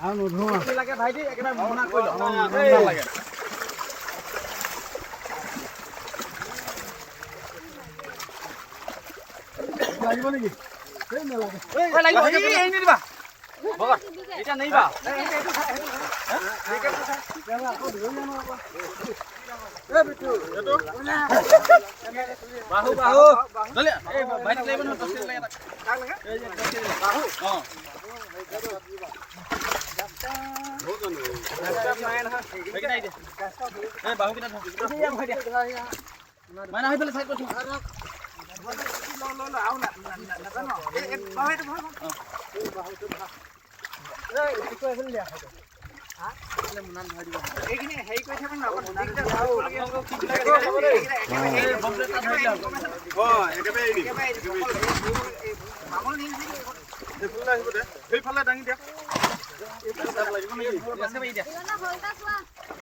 আৰু নধৰো আৰু। কি লাগে ভাইটি, একেবাৰে মোনা কৰি ল। নালাগে। লাগিব নেকি? এই নালাগে। ঐ, লাগিব, এই এই নিদিবা ভগত, এতিয়া নেৰিবা। আকৌ ধৰি আনো আকৌ। এই বিটু। বাহু বাহু জলদি, এই ভাইটিক লাগিব নহয়, 10 কেজি লাগে তাক। এই যে 10 কেজি লাগে। বাহু অঁ, সেইকেইটা এতিয়া। এই বাহুকেইটা ধৰ। মাইনা সেইফালে চাইড কৰিছোঁ। এই বমপ্লেট এটা ধৰি দিলে হ'ল। অঁ, একেবাৰে এৰি দিম। সেইফালে আহিব দে, সেইফালে দাঙি দিয়া। লাগিব নেকি? আছে বাৰী দিয়া।